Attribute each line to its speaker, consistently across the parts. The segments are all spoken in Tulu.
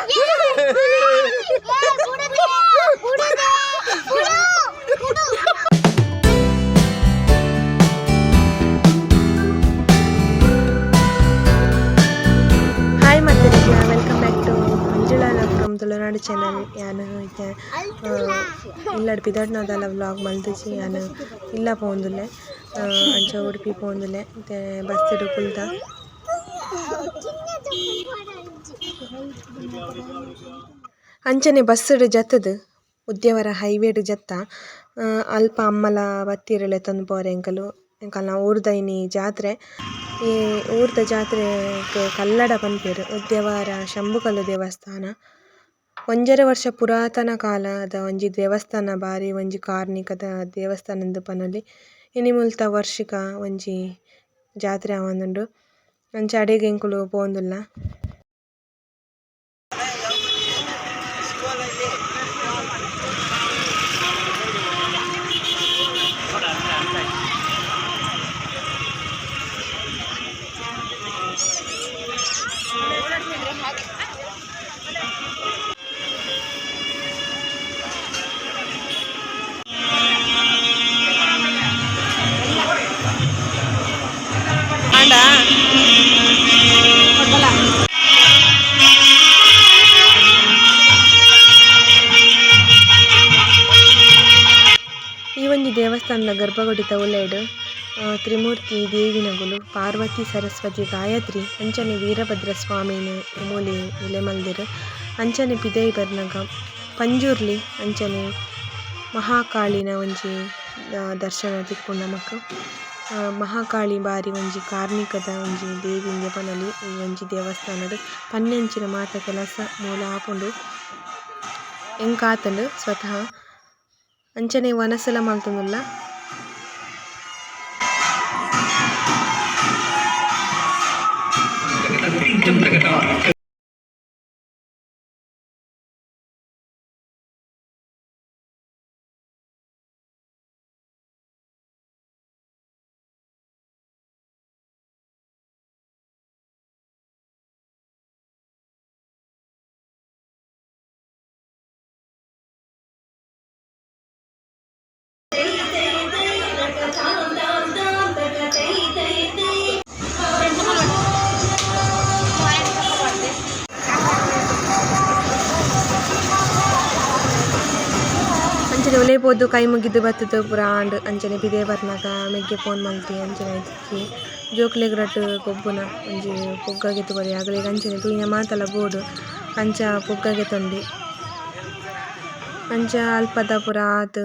Speaker 1: Hi ಮಾತೆರೆಗ್ಲ, welcome back to Manjula from Tulunadu channel. ಯಾನ್ ಇತ್ತೆ ಇಲ್ಲಡ್ ಪಿದಡ್ನದಲ ವ್ಲಾಗ್ ಮಲ್ತುಜಿ. ಯಾನ್ ಇಲ್ಲ ಪೋವೊಂದುಲ್ಲೆ, ಅಂಚ ಉಡುಪಿ ಪೋವೊಂದುಲ್ಲೆ. ಇತ್ತೆ ಬಸ್ಸುಡು ಕುಲ್ದ. ಅಂಚನೆ ಬಸ್ಸುಡು ಜತ್ತುದು ಉದ್ಯವರ ಹೈವೇಡ್ ಜತ್ತ. ಅಲ್ಪ ಅಮ್ಮಲ ಬತ್ತೀರ್ ಲೆತ್ತೊಂದು ಪೋರೆ ಎಂಕುಲು. ಎಂಕಲ್ನ ಊರ್ದ ಇನಿ ಜಾತ್ರೆ. ಈ ಊರ್ದ ಜಾತ್ರೆ ಕಲ್ಲಡ ಪನ್ಪೆರ್. ಉದ್ಯವರ ಶಂಭುಕಲ್ಲು ದೇವಸ್ಥಾನ. ಒಂಜರೆ ವರ್ಷ ಪುರಾತನ ಕಾಲದ ಒಂಜಿ ದೇವಸ್ಥಾನ, ಬಾರಿ ಒಂಜಿ ಕಾರ್ನಿಕದ ದೇವಸ್ಥಾನ ಪನೊಲಿ. ಇನಿ ಮುಲ್ತ ವಾರ್ಷಿಕ ಒಂಜಿ ಜಾತ್ರೆ ಆವೊಂದುಂಡು. ಅಂಚ ಅಡೆಗ್ ಎಂಕುಲು ಪೋವೊಂದುಲ್ಲ. ಈ ಒಂಜಿ ದೇವಸ್ಥಾನದ ಗರ್ಭಗುಡಿತ ಉಲೈಡ್ ತ್ರಿಮೂರ್ತಿ ದೇವಿನಗುಲು ಪಾರ್ವತಿ, ಸರಸ್ವತಿ, ಗಾಯತ್ರಿ ಅಂಚನೆ ವೀರಭದ್ರ ಸ್ವಾಮಿನ ಮೂಲಿ ನಿಲೆ ಮಲ್ದೆರ್. ಅಂಚನೆ ಪಿದಯಿ ಬರ್ನಗ ಪಂಜುರ್ಲಿ ಅಂಚನೆ ಮಹಾಕಾಳಿನ ಒಂಜಿ ದರ್ಶನ ತಿಕ್ಕುಂಡು ನಮಕ್. ಮಹಾಕಾಳಿ ಬಾರಿ ಒಂಜಿ ಕಾರ್ನಿಕದ ಒಂಜಿ ದೇವಿ ಇಂದ್ ಪನೊಲಿ. ಈ ಒಂಜಿ ದೇವಸ್ಥಾನಡ್ ಪನ್ಯಂಚಿನ ಮಾತ ಕೆಲಸ ಮೂಲ ಆಪುಂಡು. ಎಂಕ್ ಆತುಂಡು ಸ್ವತಃ. ಅಂಚನೆ ವನಸುಲ ಮಲ್ತೊಂದುಲ್ಲ. ಅಂಚನೆ ಉಲಯಿ ಪೋದು ಕೈ ಮುಗಿದು ಬತ್ತುದು ಪೂರ ಆಂಡ್. ಅಂಚನೆ ಪಿದಯಿ ಬರ್ನಗ ಮೆಗ್ಗೆ ಫೋನ್ ಮಲ್ತಿ. ಅಂಚನೆ ಐತಿಕ್ಕಿ ಜೋಕ್ಲೆಗ್ ರಡ್ಡ್ ಗೊಬ್ಬುನ ಒಂಜಿ ಪೊಗ್ಗ ಗೆತುಬರಿ ಅಗಲೆಗ್ ಅಂಚನೆ ತೂಯಿನ ಮಾತಲ ಬೋಡು ಅಂಚ ಪೊಗ್ಗ ಗೆತೊಂಡಿ. ಅಂಚ ಅಲ್ಪದ ಪೂರ ಆತ್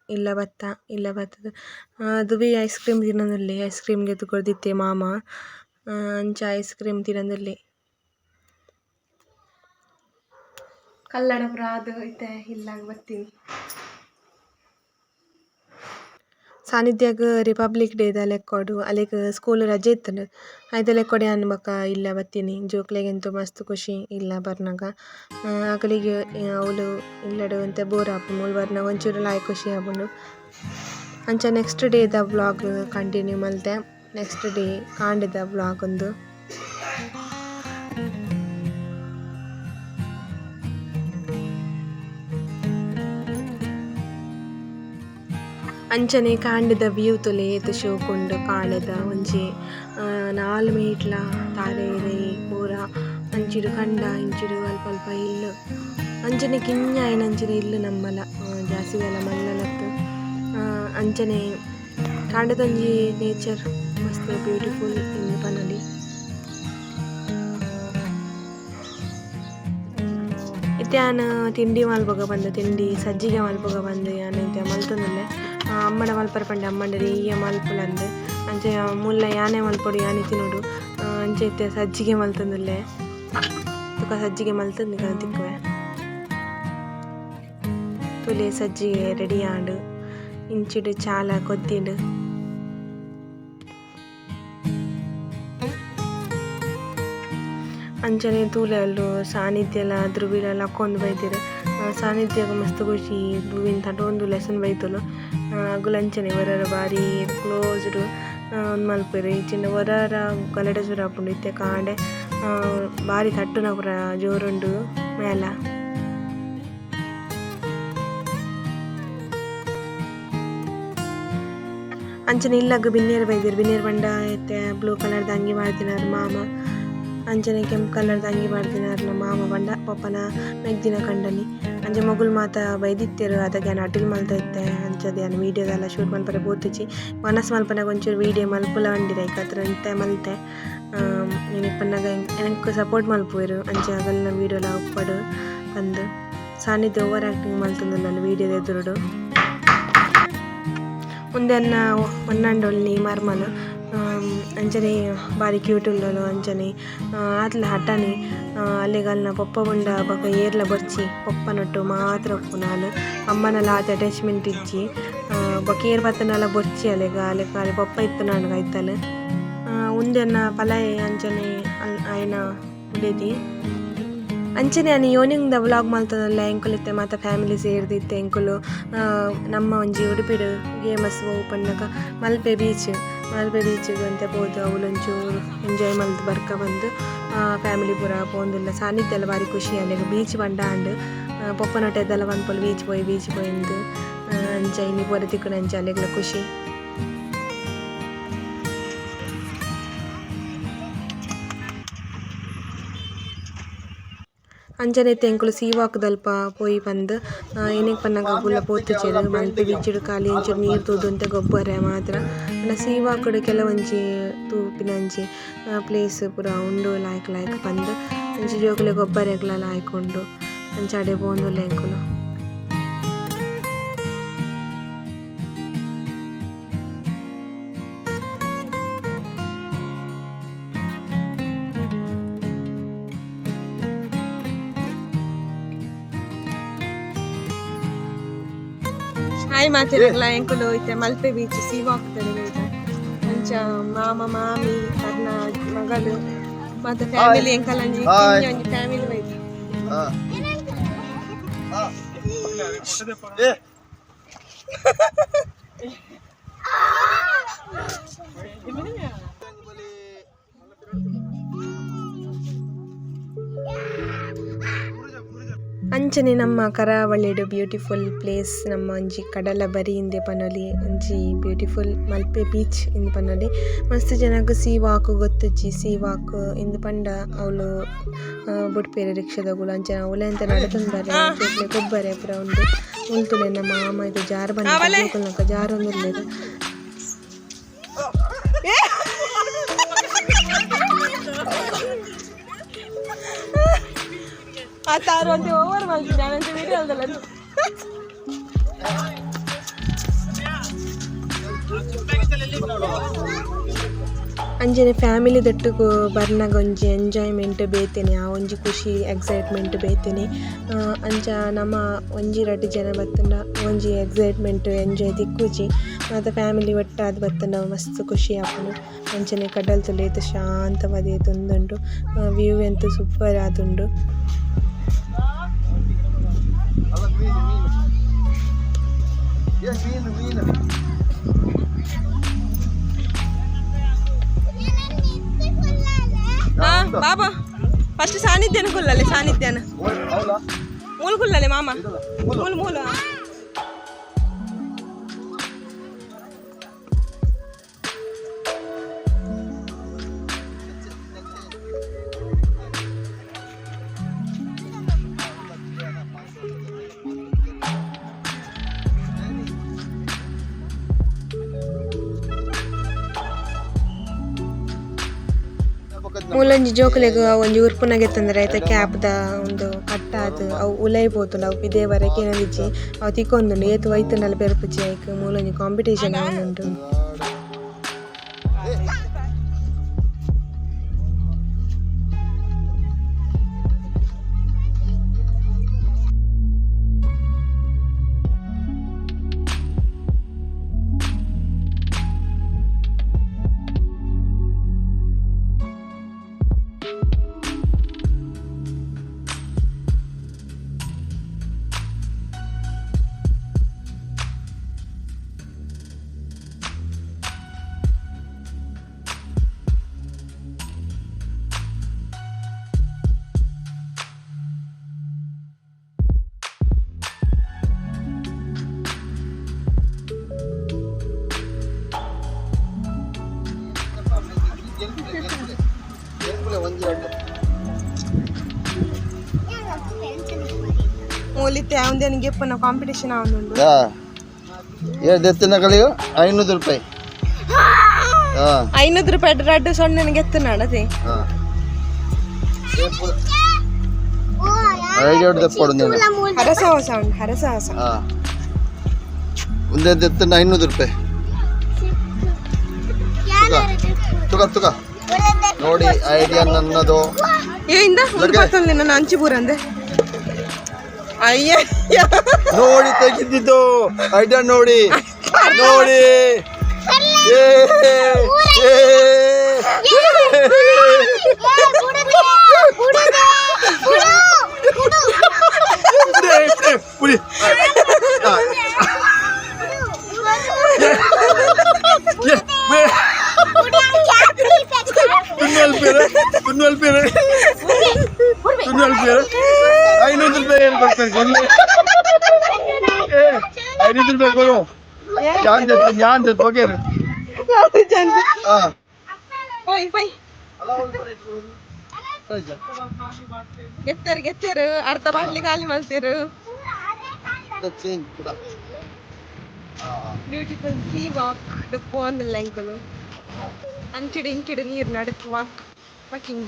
Speaker 1: ಇಲ್ಲ ಬತ್ತ. ಇಲ್ಲ ಬತ್ತುದು ದುವಿ ಐಸ್ ಕ್ರೀಮ್ ತಿನ್ನೊಂದುಲ್ಲೆ. ಐಸ್ ಕ್ರೀಮ್ ಗೆತು ಕೊರ್ದಿತ್ತೆ ಮಾಮ. ಅಂಚ ಐಸ್ ಕ್ರೀಮ್ ತಿನ್ನೊಂದುಲ್ಲೆ. ಕಲ್ಲಡ ಪೂರ ಆದ್ ಇತ್ತೆ ಇಲ್ಲಗ್ ಬತ್ತೀನಿ. ಸಾನಿಧ್ಯಗ್ ರಿಪಬ್ಲಿಕ್ ಡೇ ದ ಲೆಕ್ಕೊಡು ಅಲೆಗ್ ಸ್ಕೂಲ್ ರಜೆ ಇತ್ತುಂಡು. ಐತ ಲೆಕ್ಕೊಡು ಯಾನ್ ಬೊಕ ಇಲ್ಲ ಬತ್ತೀನಿ. ಜೋಕ್ಲೆಗ್ ಮಸ್ತ್ ಖುಷಿ ಇಲ್ಲ ಬರ್ನಗ. ಅಕಲೆಗ್ ಅವ್ಲು ಇಲ್ಲಡ್ ಒಂತೆ ಬೋರ್ ಆಪುಂಡು. ಮೂಲು ಬರ್ನಗ ಒಂಚೂರು ಲಾಯ್ಕ್ ಖುಷಿ ಆಪುಂಡು. ಅಂಚ ನೆಕ್ಸ್ಟ್ ಡೇ ದ ವ್ಲಾಗ್ ಕಂಟಿನ್ಯೂ ಮಲ್ತೆ. ನೆಕ್ಸ್ಟ್ ಡೇ ಕಾಂಡೆದ ವ್ಲಾಗ್ ಉಂದು. ಅಂಚನೆ ಕಾಂಡೆದ ವ್ಯೂ ತೂಲೆ ಏತ್ ಶೋಕುಂಡು. ಕಾಂಡೆದ ಒಂಜಿ ನಾಲ್ ಮೀಟ್ಲ ತಾರೆ ಇರೈ ಪೂರ ಅಂಚಿಡ್ ಕಂಡ ಇಂಚಿಡ್ ಅಲ್ಪ ಅಲ್ಪ ಇಲ್ಲ್. ಅಂಚನೆ ಕಿನ್ಯ ಆಯಿನಂಚಿನ ಇಲ್ಲ್ ನಮ್ಮಲ ಜಾಸ್ತಿ ದಾಲ ಮಲ್ಲಲತ್ತ್. ಅಂಚನೆ ಕಾಂಡೆದ ಒಂಜಿ ನೇಚರ್ ಮಸ್ತ್ ಬ್ಯೂಟಿಫುಲ್ ಇಂದ್ ಪನೊಲಿ. ಇತ್ತೆ ಯಾನ್ ತಿಂಡಿ ಮಲ್ಪುಗ ಪಂದ್ ತಿಂಡಿ ಸಜ್ಜಿಗೆ ಮಲ್ಪುಗ ಪಂದ್ ಯಾನ್ ಇತ್ತೆ ಮಲ್ತೊಂದುಲ್ಲೆ. ಅಮ್ಮಡ ಮಲ್ಪರೆ ಪಂಡೆ ಅಮ್ಮಂಡ ಈಯೆ ಮಲ್ಪುಲಂದ್. ಅಂಚ ಮುಲ್ಲ ಯಾನೆ ಮಲ್ಪೊಡು ಯಾನೆ ತಿನೊಡು. ಅಂಚ ಇತ್ತೆ ಸಜ್ಜಿಗೆ ಮಲ್ತೊಂದುಲ್ಲೆ. ಬೊಕ ಸಜ್ಜಿಗೆ ಮಲ್ತೊಂದು ನಿಕಲ್ನ ತಿಕ್ಕುವೆ. ತೂಲೆ ಸಜ್ಜಿಗೆ ರೆಡಿ ಆಂಡ್. ಇಂಚಿಡ್ ಚಾಲ ಕೊದ್ದಿಂಡ್. ಅಂಚನೆ ತೂಲೆ ಅಲ್ಲು ಸಾನಿಧ್ಯಲ ಧ್ರುವಿಲ ಲಕ್ಕೊಂದು ಬೈದೆರ್. ಸಾನಿಧ್ಯಗ್ ಮಸ್ತ್ ಖುಷಿ ಧ್ರುವಿನ್ ತಟೊಂದು ಲೆಸೊಂದು ಬೈದೊಲು. ಅಗುಲು ಅಂಚನೆ ಒರೊರ ಬಾರಿ ಕ್ಲೋಸ್ಡ್ ಉಂದು ಮಲ್ಪುವೆರ್. ಇಜ್ಜಿಂಡ ಒರೊರ ಗಲಾಟೆ ಸುರು ಆಪುಂಡು. ಇತ್ತೆ ಕಾಂಡೆ ಬಾರಿ ತಟ್ಟುನ ಪೂರ ಜೋರುಂಡು. ಮೇಳ. ಅಂಚನೆ ಇಲ್ಲಗ್ ಬಿನ್ನೆರ್ ಬೈದೆರ್ ಬಿನ್ನೆರ್ ಪಂಡ ಇತ್ತೆ ಬ್ಲೂ ಕಲರ್ ದ ಅಂಗಿ ಪಾಡ್ದಿನಾರ್ ಮಾಮ ಅಂಚನೆ ಕೆಂಪು ಕಲರ್ ದ ಅಂಗಿ ಪಾಡ್ದಿನಾರ್ನ ಮಾಮ ಪಂಡ ಪೊಪ್ಪನ ಮೆಗ್ದಿನ ಕಂಡನಿ. ಅಂಚ ಮೊಗುಲು ಮಾತ ಬೈದಿತ್ತೆರ್ ಅದಗ ಯಾನ್ ಅಟಿಲ್ ಮಲ್ತ ಇತ್ತೆ ಅಂಚಾದ್ ಯಾನ್ ವೀಡಿಯೋ ದಾಲ ಶೂಟ್ ಮಲ್ಪರೆ ಪೋತುಜಿ. ವನಸ್ ಮಲ್ಪನಗ ಒಂಚೂರು ವೀಡಿಯೋ ಮಲ್ಪುಲ ಪಂಡೆರ್ ಐಕಾತ್ರ ಇತ್ತೆ ಮಲ್ತೆ. ಇನಿಕ್ ಪನ್ನಗ ಎಂಕ್ ಸಪೋರ್ಟ್ ಮಲ್ಪುವೆರ್ ಅಂಚ ಅಗಲ್ನ ವೀಡಿಯೋಲ ಉಪ್ಪಡ್ ಪಂದ್. ಸಾನ್ನಿಧ್ಯ ಓವರ್ ಆಕ್ಟಿಂಗ್ ಮಲ್ತೊಂದುಲ್ಲಲ್ ವೀಡಿಯೋದ ಎದುರುಡು. ಉಂದೆನ್ನ ಒನ್ನಂಡೊಲ್ಲಿ ಮರ್ಮಲ್ ಅಂಚನೆ ಬಾರಿ ಕ್ಯೂಟ್ ಉಲ್ಲೊಲು ಅಂಚನೆ ಆತ್ಲ ಹಠನಿ ಅಲೆಗ್ ಅಲ್ನ ಪೊಪ್ಪ ಪಂಡ ಬೊಕ ಏರ್ಲ ಬೊರ್ಚಿ ಪೊಪ್ಪನೊಟ್ಟು ಮಾತ್ರ ಉಪ್ಪುನಾಲ್ ಅಮ್ಮನಲ ಆತ್ ಅಟ್ಯಾಚ್ಮೆಂಟ್ ಇಜ್ಜಿ ಬೊಕ ಏರ್ ಬತ್ತುಂಡಲ ಬೊರ್ಚಿ ಅಲೆಗ್ ಅಲೆಗ್ ಖಾಲಿ ಪೊಪ್ಪ ಇತ್ತುಂಡ ಕೈತಲ್. ಉಂದೆನ್ನ ಪಲಯೆ ಅಂಚನೆ ಆಯನ ಬುಡೆದಿ. ಅಂಚನೆ ಯಾನ್ ಈವ್ನಿಂಗ್ ದ ವ್ಲಾಗ್ ಮಲ್ತೊಂದುಲ್ಲೆ ಎಂಕುಲು ಇತ್ತೆ ಮಾತ ಫ್ಯಾಮಿಲಿ ಸೇರ್ದ್ ಇತ್ತೆ ಎಂಕುಲು ನಮ್ಮ ಒಂಜಿ ಉಡುಪಿಡ್ ಫೇಮಸ್ ಒವು ಪನ್ನಗ ಮಲ್ಪೆ ಬೀಚ್ ಮಲ್ಪೆ ಬೀಚ್ ಗ್ ಒಂತೆ ಪೋದು ಅವ್ಲು ಒಂಚೂರು ಎಂಜಾಯ್ ಮಲ್ತ್ ಬರ್ಕ ಪಂದ್ ಫ್ಯಾಮಿಲಿ ಪೂರ ಪೋವೊಂದುಲ್ಲ. ಸಾನ್ನಿಧ್ಯಲ ಬಾರಿ ಖುಷಿ ಅಲೆಗ್ ಬೀಚ್ ಪಂಡ ಆಂಡ್ ಪೊಪ್ಪನೊಟ್ಟು ಏಪಲ ಪನ್ಪೊಲು ಬೀಚ್ ಪೋಯಿ ಬೀಚ್ ಪೋಯಿಂದ್ ಅಂಚ ಇನಿ ಪೂರ ತಿಕ್ಕುನ ಅಂಚ ಅಲೆಗ್ಲ ಖುಷಿ. ಅಂಚನೆ ಇತ್ತೆ ಎಂಕುಲು ಸೀ ವಾಕ್ ದಲ್ಪ ಪೋಯಿ ಪಂದ್ ಏನೆಗ್ ಪನ್ನಗ ಅಗುಲ್ಲ ಪೋತುಜೆರ್ ಮಲ್ಪೆ ಬೀಚ್ ಡ್ ಖಾಲಿ ಒಂಚೂರು ನೀರ್ ತೂದು ಒಂತೆ ಗೊಬ್ಬರೆ ಮಾತ್ರ. ಆಂಡ ಸೀ ವಾಕ್ ಡ್ ಕೆಲವೊಂಜಿ ತೂಪಿನಂಚಿ ಪ್ಲೇಸ್ ಪೂರ ಉಂಡು ಲಾಯ್ಕ್ ಲಾಯ್ಕ್ ಪಂದ್ ಅಂಚ ಜೋಕುಲೆಗ್ ಗೊಬ್ಬರೆಗ್ಲ ಲಾಯ್ಕ್ ಉಂಡು ಅಂಚ ಅಡೆ ಪೋವೊಂದುಲ್ಲ ಎಂಕುಲು. ಹಾಯ್ ಮಾತೆರೆಗ್ಲ ಎಂಕುಲು ಇತ್ತೆ ಮಲ್ಪೆ ಬೀಚ್ ಸೀ ವಾಕ್ ದಡೆ ಅಂಚ ಮಾಮ ಮಾಮಿ ಕರ್ನ ಮಗಳು ಮಾತ ಫ್ಯಾಮಿಲಿ ಎಂಕಲ್ ಒಂಜಿ ಒಂಜಿ ಫ್ಯಾಮಿಲಿ ಬೈದ. ಅಂಚನೆ ನಮ್ಮ ಕರಾವಳಿಡ್ ಬ್ಯೂಟಿಫುಲ್ ಪ್ಲೇಸ್ ನಮ್ಮ ಒಂಜಿ ಕಡಲ ಬರಿ ಇಂದೆ ಪನೊಲಿ ಒಂಜಿ ಬ್ಯೂಟಿಫುಲ್ ಮಲ್ಪೆ ಬೀಚ್ ಇಂದ್ ಪನೊಲಿ. ಮಸ್ತ್ ಜನಕ್ ಸೀ ವಾಕ್ ಗೊತ್ತುಜ್ಜಿ ಸೀ ವಾಕ್ ಇಂದ್ ಪಂಡ ಅವ್ಲು ಬುಡ್ಪೆರ್ ರಿಕ್ಷಾದಕುಲು ಅಂಚ ಅವ್ಲೆ ಒಂತೆ ನಡತೊಂದು ಬರ್ರೆ ಜೋಕುಲೆಗ್ ಗೊಬ್ಬರೆ ಪೂರ ಉಂಡು. ಮೂಲು ತೂಲೆ ನಮ್ಮ ಮಾಮ ಇತ್ತೆ ಜಾರುಬಂಡಿ ಜೋಕುಲ್ನಕ ಜಾರೊಂದುಲ್ಲೆರ್. ಆ ತಾರು ಅಂತ ಓವರ್ ಮಲ್ತಿದ್ದೆ ನಾನಂತ ವಿಡಿಯೋ ಅಲ್ದಲ್ಲ. ಅಂಚನೆ ಫ್ಯಾಮಿಲಿ ದೊಟ್ಟುಗು ಬರ್ನಗ ಒಂಜಿ ಎಂಜಾಯ್ಮೆಂಟ್ ಬೇತೆನೆ ಆ ಒಂಜಿ ಖುಷಿ ಎಕ್ಸೈಟ್ಮೆಂಟ್ ಬೇತೆನೆ. ಅಂಚ ನಮ ಒಂಜಿ ರಡ್ಡ್ ಜನ ಬತ್ತುಂಡ ಒಂಜಿ ಎಕ್ಸೈಟ್ಮೆಂಟ್ ಎಂಜಾಯ್ ತಿಕ್ಕುಜಿ. ಮಾತ ಫ್ಯಾಮಿಲಿ ಒಟ್ಟಾದ್ ಬತ್ತುಂಡ ಮಸ್ತ್ ಖುಷಿ ಆಪುಂಡು. ಅಂಚನೆ ಕಡಲ್ ತೂಲೆ ಏತ್ ಶಾಂತವಾದ್ ಏತ್ ಉಂದುಂಡು ವ್ಯೂ ಎಂತ ಸೂಪರ್ ಆದುಂಡು. ಬಾಬಾ ಫಸ್ಟ್ ಸಾನ್ನಿಧ್ಯನ ಕುಲ್ಲಲೆ ಸಾನ್ನಿಧ್ಯನ ಮೂಲು ಕುಲ್ಲಲೆ ಮಾಮ ಮೂಲು ಮೂಲು. ಮೂಲೊಂಜಿ ಜೋಕುಲೆಗ್ ಒಂಜಿ ಉರ್ಪುನಗೆತ್ತಂದ್ರೆ ಐತ ಕ್ಯಾಪ್ ದ ಉಂದು ಕಟ್ಟಾದ್ ಅವು ಉಲಯಿ ಪೋತುಂಡು ಅವು ಪಿದಯಿ ಬರಕ್ಕೆ ಕೇನೊಂದಿಜ್ಜಿ ಅವು ತಿಕ್ಕೊಂದುಂಡು ಏತ್ ಒಯ್ತುಂಡಲ ಬೆರ್ಪುಜಿ ಐಕ್ ಮೂಲೊಂಜಿ ಕಾಂಪಿಟೇಷನ್ ಆವೊಂದುಂಡು. ಮೂಲಿತ್ತೆ ಒಂದೇನು ಗೆಪ್ಪನ ಕಾಂಪಿಟೇಷನ್ ಆವೊಂದುಂಡು.
Speaker 2: ಏಳು ದೆತ್ತಿನ ಕಲಿಯು 500 ರೂಪಾಯಿ. ಹಾಂ.
Speaker 1: 500 ರೂಪಾಯಿ ರಡ್ಡು ಸೊನ್ನೆ ಗೆತ್ತು ಅದೇ.
Speaker 2: ಹಾಂ, ಐಡಿಯಾ ದೆಪ್ಪಡು ನೀನು.
Speaker 1: ಹರಸಾಹಸ ಉಂಟು, ಹರಸಾಹಸ.
Speaker 2: ಹಾಂ, ಒಂದೇ ದೆತ್ತಿನ 500 ರೂಪಾಯಿ. ತುಕ ತುಕ ನೋಡಿ, ಐಡಿಯಾ ನನ್ನದು.
Speaker 1: ಏ ಇಂದ ಒಂದು
Speaker 2: ಲಗ್ಗೆ.
Speaker 1: ಪತ್ತೊಂದು ನನ್ನ ಅಂಚಿಪುರ ಅಂದೆ, ಅಯ್ಯ.
Speaker 2: ನೋಡಿ, ತೆಗೆದಿದ್ದು ಐಡಿಯಾ ನೋಡಿ ನೋಡಿ. ಏ ಏ, ಬಿಡಿ, ಬಿಡಿ, ಬಿಡಿ. ಏ, ಬಿಡಿ. 90 ರೂಪಾಯಿ, 90 ರೂಪಾಯಿ, 90 ರೂಪಾಯಿ. 500 ರೂಪಾಯಿ ಏನು ಕೊಡ್ತಾರೆ ಕೊಡ್ಲಿ. ಏ, 500 ರೂಪಾಯಿ ಕೊಡು. ഞാൻ ಓಕೆ. ಹಾಂ.
Speaker 1: ಪೈ ಪೈ. ಗೆತ್ತರು ಗೆತ್ತರು, ಅರ್ಧ ಬಾಟ್ಲಿ ಖಾಲಿ ಮಾಡ್ತೀರು. ಬ್ಯೂಟಿಫುಲ್ ಸೀ ವಾಕ್ ಪೋಂದಿಲ್ಲ ಎಂಕುಲು. ಅಂಚಿಡು ಇಂಚಿಡು ನೀರು ನಡುಕು ವಾಕ್ ವಾಕಿಂಗ್.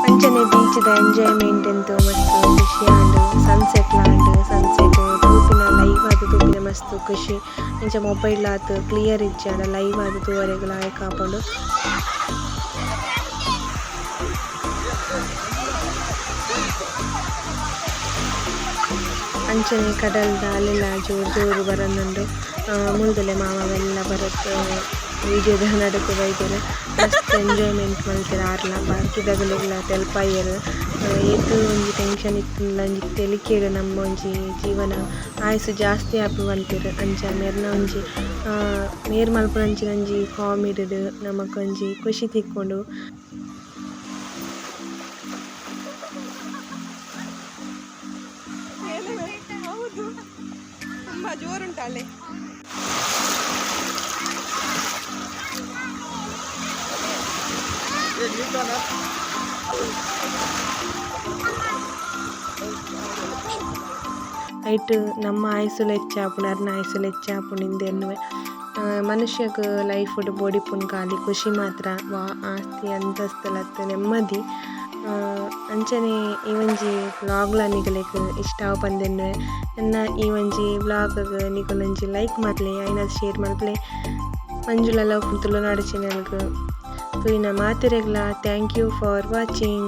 Speaker 1: ಅಂಚನೆ ಬೀಚ್ದ ಎಂಜಾಯ್ಮೆಂಟ್ ಎಂತು ಮಸ್ತ್ ಖುಷಿ ಆಂಡ್. ಸನ್ಸೆಟ್ ಲಾಂಡ್, ಸನ್ಸೆಟ್ ತೂಪಿನ ಲೈವ್ ಆದ್ ತೂಪಿನ ಮಸ್ತ್ ಖುಷಿ. ಇಂಚ ಮೊಬೈಲ್ ಆತ್ ಕ್ಲಿಯರ್ ಇಜ್ಜಾಂಡ ಲೈವ್ ಆದ್ ತೂವರೆಗ್ ಲಾಯ್ಕ್ ಆಪುಂಡು. ಅಂಚನೆ ಕಡಲ್ದ ಅಲೆಲ ಜೋರು ಜೋರು ಬರೊಂದುಂಡು. ಮುಲ್ದಲೆ ಮಾಮವೆಲ್ಲ ಬರತ್ ವೀಡಿಯೋದ ನಡುಕು ಬೈದೆರ್. ಮಸ್ತ್ ಎಂಜಾಯ್ಮೆಂಟ್ ಮಲ್ತೆರ್ ಆರ್ಲ. ಬಾಕಿದಗುಲೆಗ್ಲ ತೆಲ್ಪಾಯೆರ್. ಏತ್ ಒಂಜಿ ಟೆನ್ಷನ್ ಇತ್ತುಂಡಲ ಒಂಜಿ ತೆಲಿಕೆಡ್ ನಮ್ಮ ಒಂಜಿ ಜೀವನ ಆಯುಸ್ಸು ಜಾಸ್ತಿ ಆಪುಂಡು ಪನ್ಪೆರ್. ಅಂಚ ಮೆರ್ನ ಒಂಜಿ ಮೇರ್ ಮಲ್ಪುನಂಚಿನ ಒಂಜಿ ಕಾಮಿಡಿಡ್ ನಮಕ್ ಒಂಜಿ ಖುಷಿ ತಿಕ್ಕುಂಡು. ಹೌದು, ತುಂಬಾ ಜೋರುಂಟು. ಐಟ್ ನಮ್ಮ ಆಯುಸ್ಸುಲ ಹೆಚ್ಚ ಆಪುಂಡು, ಅರ್ನ ಆಯುಸ್ಸುಲ ಹೆಚ್ಚ ಆಪುಂಡು ಇಂದ್ ಎನ್ನುವೆ. ಮನುಷ್ಯಗ್ ಲೈಫ್ ಬೋಡಿಪ್ಪುನು ಖಾಲಿ ಖುಷಿ ಮಾತ್ರ, ವಾ ಆಸ್ತಿ ಅಂತಸ್ತುಲತ್ತ್, ನೆಮ್ಮದಿ. ಅಂಚನೆ ಈ ಒಂಜಿ ವ್ಲಾಗ್ಲ ನಿಗಲೆಗ್ ಇಷ್ಟ ಆವು ಪಂದ್ ಎನ್ನುವೆ. ಎನ್ನ ಈ ಒಂಜಿ ವ್ಲಾಗ್ ನಿಕುಲೊಂಜಿ ಲೈಕ್ ಮಲ್ಪುಲೆ, ಆಯಿನಾತ್ ಶೇರ್ ಮಲ್ಪುಲೆ. ಮಂಜುಳ ಲವ್ ತುಳುನಾಡು ಚಾನೆಲ್ಗ್ ತೂಯಿನ ಮಾತೆರೆಗ್ಲ thank you for watching.